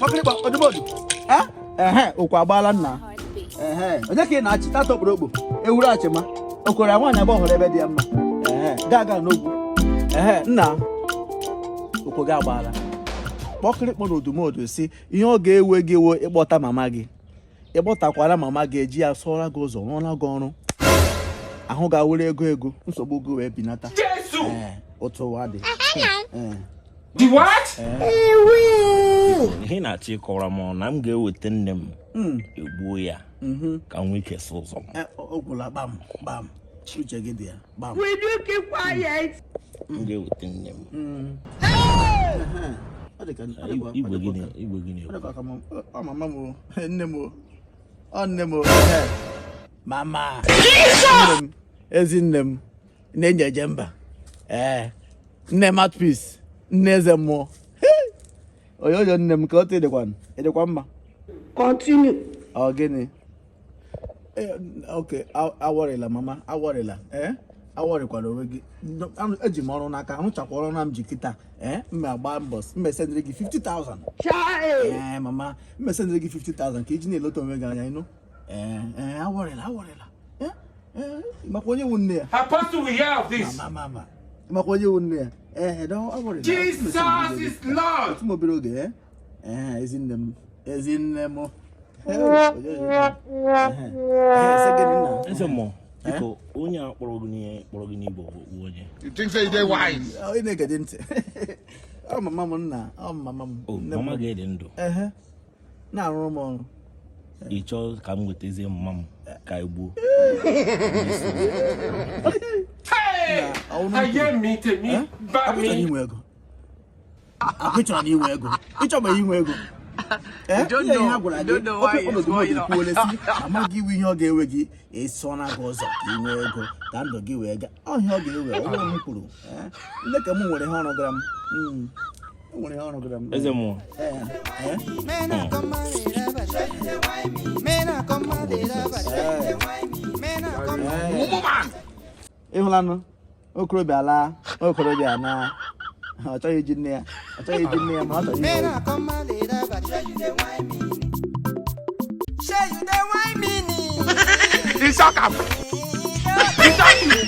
Kpọkịrịkpọ odumodu. Ehe, okwu agbaala nna. Ehe, onye ka ị na-achị tata okporokpo ewuru achịma okwere nwaanyị abụọ hụrụ ebe dị ya mma. Ehe, gaa gaa n'ogwu. Ehe, nna, okwu gị agbaala. Kpọkịrịkpọ na odumodu si ihe ọ ga-ewe gị wụ ịkpọta mama gị. Ịkpọtakwara mama gị, eji ya sụọra gị ụzọ, rụọra gị ọrụ ahụ ga-awere ego ego nsogbu gị wee binata. Otu ụwa dị. The what? Ihe na-achọ ịkọwara m na m ga-eweta nne m, egbuo ya ka m nwee ike sụ ụzọ m. Ọ gwụla gbam gbam, uche gị dị ya gbam. Will you keep quiet? M ga-eweta nne m. Igwe gị igwe gị na-ekwu. Ọ mama m, nne m, ọ nne m, mama nne m, ezi nne m na-enye eje mba. Ee, nne mouthpiece, nne eze mmụọ, oyoyo nne m, ka otu ịdịkwa ịdịkwa mma. Continue. Ọ gịnị? Ok, aworryla mama, aworryla. Ee, aworrykwala onwe gị. Eji m ọrụ n'aka, arụchakwa ọrụ na m ji kịta. Ee, mma agba mbọ mma esendịrị gị 50,000. Ee mama, mma esendịrị gị 50,000 ka iji na-elota onwe gị anya ịnụ. Ee ee, aworryla, aworryla. Ee, makwa onye wu nne ya. Apostle will hear of this. Mama, mama, makwa onye wu nne ya. Ee, aworryla. Jesus is Lord. Otu m obere oge. Ee ee, ezinne m, ezinne m. Eze mmụọ, biko, onye a kpọrọ gị n'ihe kpọrọ gị n'igbo bụ onye? You think say you dey wise? Ị na-egede ntị. Ọ mama m nna, ọ mama m. O mama gị dị ndụ? Ehe, na-arụrụ m ọrụ. Ị chọọ ka m wetazie mama m ka e gbuo? Ayé mi tèmi bá mi. Inwe ego, ịchọrọ na inwe ego, ịchọbeghị inwe ego. Ihe ha gwara gị ọnọdụ si mama gị iwe ihe ọ ga-ewe gị ịsọ na gị ụzọ ka ị nwee ego ka ndụ gị wee gaa. Ọ ihe ọ ga-ewe ọnwụ m kwuru. Nne ka m nwere ihe ọrụ gara m, nwere ihe ọrụ gara m. Eze mmụọ. Ịhụlanụ okorobịa laa, okorobịa na ọ chọghị iji nne ya, ọ chọghị iji nne ya, ma ọ chọrọ inwe ego. It's shock am. It's shock you.